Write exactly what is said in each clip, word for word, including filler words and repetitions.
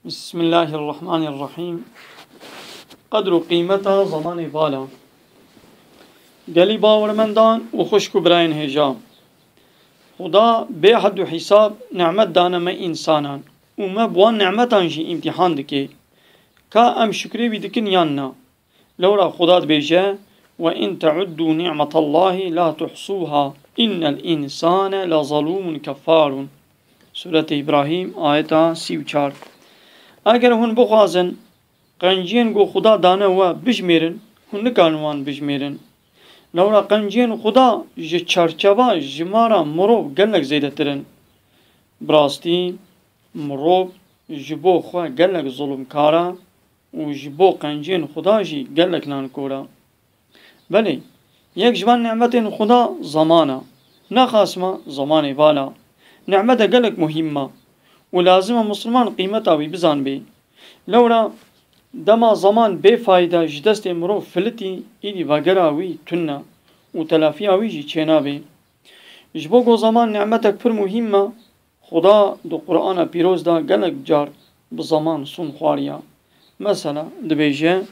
Bismillahirrahmanirrahîm. Qedr û qîmeta zemanê vala. Gelî bawermendan û xwişk û birayên hêja. Xuda bê hed û hîsab nimet dane me însanan û me bi wan nimetan jî îmtîhan dike. Ka em şukrê wî dikin yan na? Lewra Xuda dibêje, "Ve in te'uddû ni'metallahî la tuhsûha, innel însane lezalûmun keffârûn." Sûretê Îbrahîm, ayeta sî û çar. Eger hûn bixwazin qenciyên ku Xuda dane we bijmêrin, hûn nikarin wan bijmêrin. Lewra qenciyên Xuda ji çarçeva jimara mirov gelek zêdetir in. Bi rastî, mirov ji bo xwe gelek zulmkar e û ji bo qenciyên Xuda jî gelek nankor e. Belê, yek ji van nimetên Xuda zeman e. Nexasma zemanê vala. Nimete gelek muhîm e û lazim e misilman qîmeta wî bizanibê. Lewra dema zeman bê fayda ji destê mirov filitî, îdî vegera wî tune û telafiya wî jî çênabê. Ji bo ku zeman nimetek pir muhîm e, Xuda di Qur'ana Pîroz de gelek car bi zeman sûn xwariya. Mesela dibêje,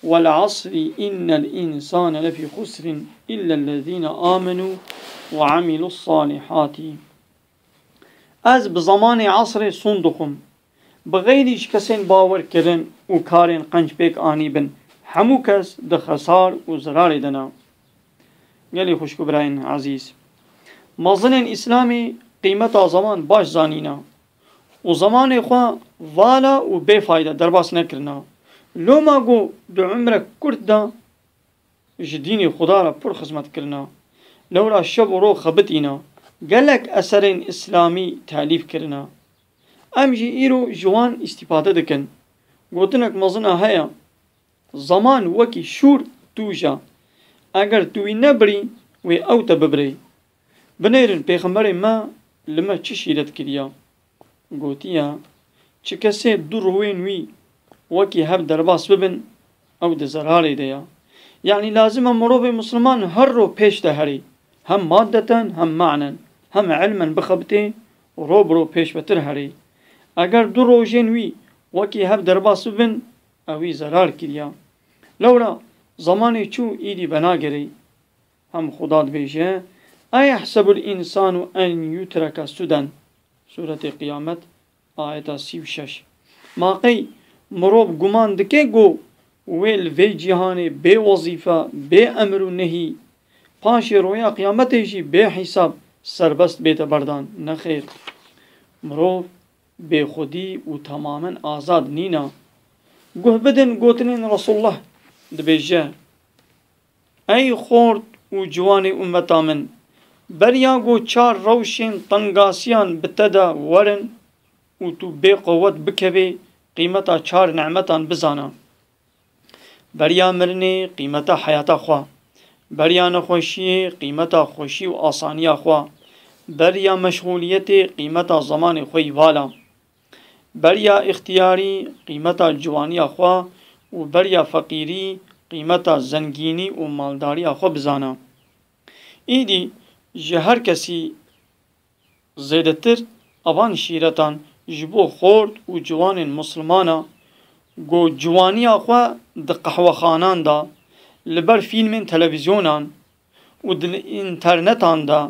"Wel asrî innel însane lefî xusrîn illellezîne amenû ve amilus salihati." Ez bi zemanê esrê sûn dixwim. Bi xeyrî ji kesên bawer kirin û karên qenc pêk anî bin, hemû kes di xesar û zirarê de ne. Gelî xwişk û birayên ezîz, mezinên Îslamê qîmeta zeman baş zanîne û zemanê xwe vala û bêfayde derbas nekirine. Loma ku di umrek kurt de ji dînê Xuda re pir xizmet kirine. Lewra şev û roj xebitîne. Gelek eserên Îslamî telîf kirine. Em jî îro ji wan îstîfade dikin. Gotinek mezin a heye, "Zeman wekî şûr tûj e. Eger tu wî nebirî, wê ew te bibirê." Binêrin Pêxemberê me li me çi şîret kiriye. Gotiye, "Çi kesê du rûyên wî wekî hev derbas bibin, ew di zerarê de ye." Yanî lazim e mirovê misliman her roj pêş de herê. Hem maddeten, hem manen, hem ilmen bixebitê, roj bi roj pêşvetir herê. Eger du rojên wî wekî hev derbas bibin, ewî zerar kiriya. Lewra zemanê çû îdî venagerê. Hem Xuda dibêje, "Eyehsebul însanu en yutreke suden." Sûretê Qiyamet, ayeta sî û şeş. Ma qey mirov guman dike ku wê li vê cîhanê bê wezîfe, bê emir û nehî, paşê roya qiyametê jî bê hîsab serbest bête berdan? Nexêr. Mirov bêxwedî û temamen azad nîne. Guh bidin gotinên Resulullah, dibêje, Ey xort û ciwanê ummeta min, beriya ku çar rewşên tengasiyan bi te de werin û tu bê qewet bikevê, qîmeta çar nimetan bizane. Beriya mirinê qîmeta heyata xwe, beriya nexweşiyê qîmeta xweşî û asaniya xwe, beriya meşxûliyetê qîmeta zemanê xwe yî vala. Beriya îxtiyarî qîmeta ciwaniya xwe û beriya feqîrî qîmeta zengînî û maldariya xwe bizane. Îdî ji her kesî zêdetir evan şîretan ji bo xort û ciwanên misliman e ku ciwaniya xwe di qehwexanan de, li ber fîlmên televîzyonan û di înternetan de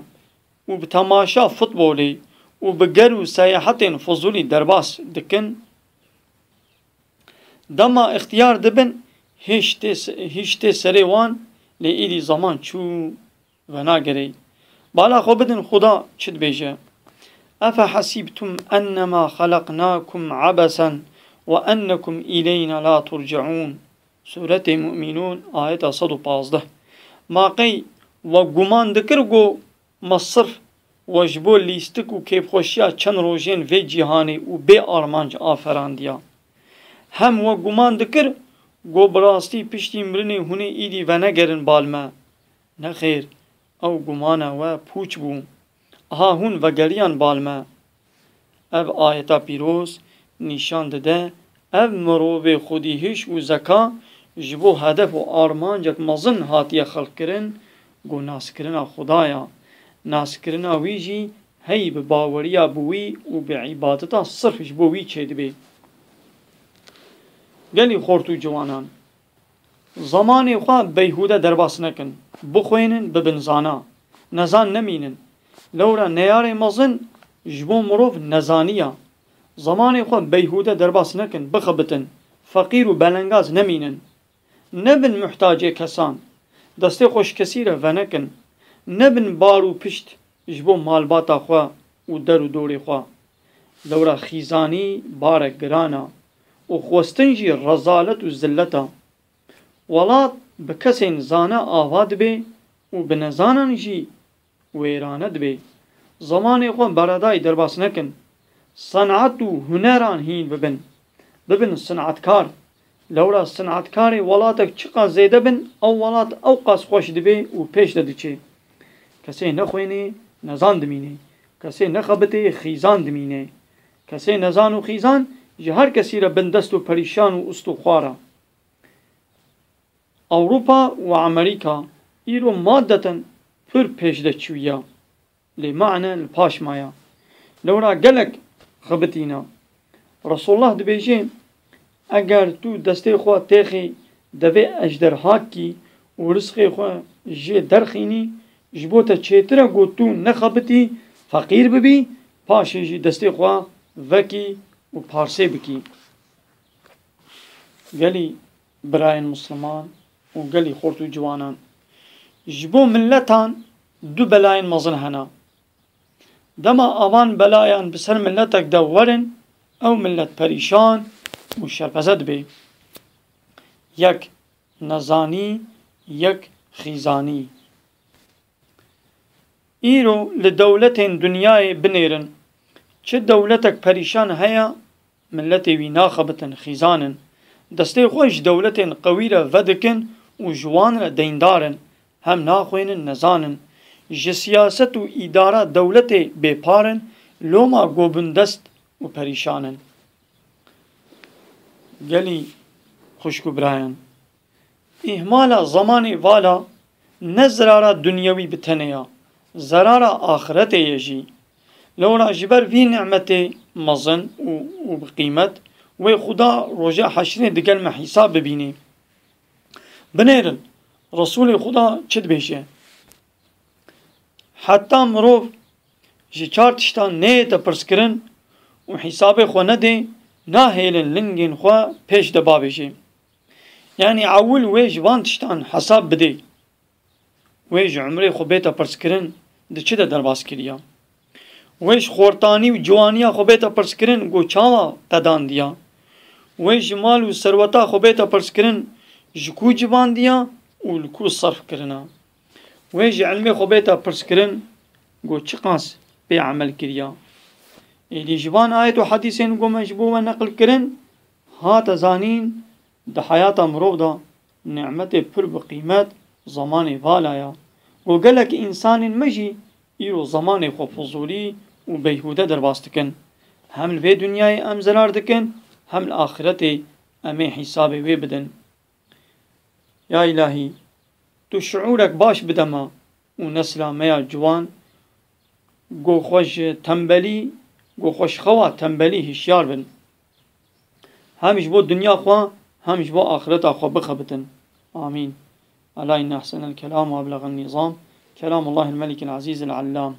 û bi temaşa futbolê û bi ger û seyahetên fizûlî derbas dikin, dema îxtiyar dibin, hîş tê se-, hîş tê serê wan, lê îdî zeman çû venagerê. Bala xwe bidin Xuda çi dibêje, "Efehesîbtum ennemâ xeleqnâkum ebesen ve ennekum îleyna la turceûn." Sûretê Mu'minûn, ayeta sed û pazdeh. Ma qey we guman dikir ku me sirf we ji bo lîstik û kêfxweşiya çend rojên vê cîhanê û bê armanc aferandiya? Hem we guman dikir ku bi rastî piştî mirinê hûn ê îdî venegerin bal me? Nexêr, ew gumana we pûç bû. Aha hûn vegeriyan bal me. Ev ayeta pîroz nîşan dide, ev mirovê xwedî hîş û zeka ji bo hedef û armancek mezin hatiye xelqkirin, ku naskirina Xuda ya. Naskirina wî jî hey bi baweriya bi wî û bi îbadeta sirf ji bo wî çêdibe. Gelî xort û ciwanan, zemanê xwe beyhûde derbas nekin. Bixwênin, bibin zana. Nezan nemînin. Lewra neyarê mezin ji bo mirov nezaniya. Zemanê xwe beyhûde derbas nekin, bixebitin. Feqîr û belengaz nemînin. Nebin muhtacê kesan. Destê xwe ji kesî re venekin. Nebin bar û pişt ji bo malbata xwe û der û dorê xwe. Lewra xîzanî barek giran e û xwestin jî rezalet û zillet e. Welat bi kesên zana ava dibe û bi nezanan jî wêrane dibe. Zemanê xwe beredayî derbas nekin. Senat û huneran hîn bibin. Bibin sinatkar. Lewra sinatkarê welatek çiqas zêde bin, ew welat ewqas xweş dibe û pêş de diçe. Kesê nexwênê, nezan dimîne. Kesê nexebitê, xîzan dimîne. Kesê nezan û xîzan ji her kesî re bindest û perîşan û ustûxwar e. Ewropa û Amerîka îro madeten pir pêşde çûya, lê mane li paş maya. Lewra gelek xebitîna. Resulullah dibêje, eger tu destê xwe têxê devê ejderhak kî û rizqê xwe jê derxînî, ji bo te çêtir e ku tu nexebitî, feqîr bibî, paşê jî destê xwe vekî û parsê bikî. Gelî birayên misliman û gelî xort û ciwanan, ji bo miletan du belayên mezin hene. Dema avan belayan bi ser miletek de werin, ew milet perîşan û şerpeze dibe. Yek nezanî, yek xîzanî. Îro li dewletên dinyayê binêrin, çi dewletek perîşan heye, miletê wî naxebitin, xîzan in. Destê xwe ji dewletên qewî re vedikin û ji wan re deyndar in. Hem naxwênin, nezan in. Ji siyaset û îdara dewletê bêpar in, loma gobindest û perîşan in. Gelî xwişk û birayan, îhmala zemanê vala ne zirara dunyewî bi tenê ya, zerara axiretê ye jî. Lewra ji ber vî nimetê mezin û, û bi qîmet, wê Xuda roja heşrê digel me hîsab bibînê. Binêrin, Resûlê Xuda çi dibêje? Heta mirov ji çar tiştan neyête pirskirin û hîsabê xwe nedê, nahêlin lingên xwe pêş de bavêjê. Yanî ewil wê ji van tiştan hesab bidê. Wê ji umrê xwe bête pirskirin, di çi de derbas kiriya? Wê ji xortanî û ciwaniya xwe bête pirskirin, ku çawa qedandiya? Wê ji mal û serweta xwe bête pirskirin, ji ku civandiya û li ku serf kirina? Wê ji ilmê xwe bête pirskirin, ku çiqas pê emel kiriya? Êdî ji van ayet û hedîsên ku me ji bo we neqil kirin, hate zanîn, di heyata mirov de nimetê pir bi qîmet zemanê vala ya. Ku gelek însanên me jî îro zemanê xwe fizûlî û beyhûde derbas dikin. Hem li vê dinyayê em zerar dikin, hem li axiretê em ê hîsabê wê bidin. Ya îlahî, tu şiûrek baş bide me û nesla me ya ciwan, ku xwe ji tembelî, ku xwe ji xewa tembelî hişyar bin. Hem ji bo dinya xwe, hem ji bo axireta xwe bixebitin. Amîn. Ela inne ehsenel kelam û eblegan nîzam, kelamullahil melikil ezîzil ellam.